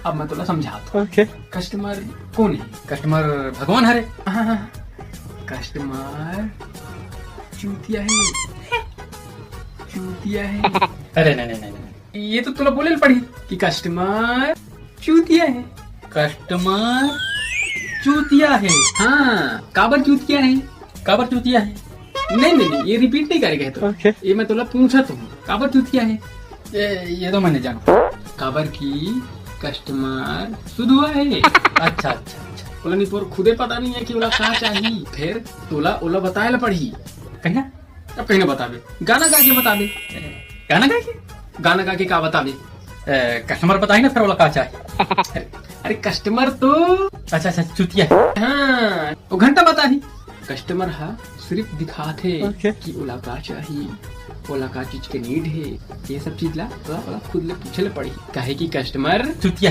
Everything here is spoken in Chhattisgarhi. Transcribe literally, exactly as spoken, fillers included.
अब मैं तोला समझात हूँ। Okay। कस्टमर कोन हे? कस्टमर भगवान हरे। हाँ, हाँ। कस्टमर चूतिया हे। चूतिया हे। अरे नहीं, नहीं, नहीं, नहीं। ये तो तोला बोले ल पड़ही कि कस्टमर चूतिया हे। कस्टमर चूतिया हे। हाँ, काबर चूतिया हे? काबर चूतिया हे? नहीं, नहीं, नहीं, ये रिपीट नहीं करेगा तो। Okay। ये मैं तोला पूछत हूँ, काबर चूतिया हे? ये, ये तो मैं नहीं जानत। काबर कि कस्टमर सुधुआ हे। अच्छा, अच्छा, अच्छा। ओला निपोर खुदे पता नहीं हे कि ओला का चाही, फेर तोला ओला बताए ल पड़ही। कहिना? अब कहिना बताबे, गाना गा के बताबे। गाना गा के? गाना गा के का बताबे? ए, कस्टमर बताही ना, फेर ओला का चाही। अरे, अरे, कस्टमर तो अच्छा, अच्छा, चूतिया हे। हाँ, वो घंटा बताही। कस्टमर ह सिर्फ दिखाथे। Okay। कि ओला का चाही, ओला का चीज के नीड हे, ये सब चीज ला ओला, ओला खुद ले पूछे ले पड़ही, काहे कि कस्टमर चूतिया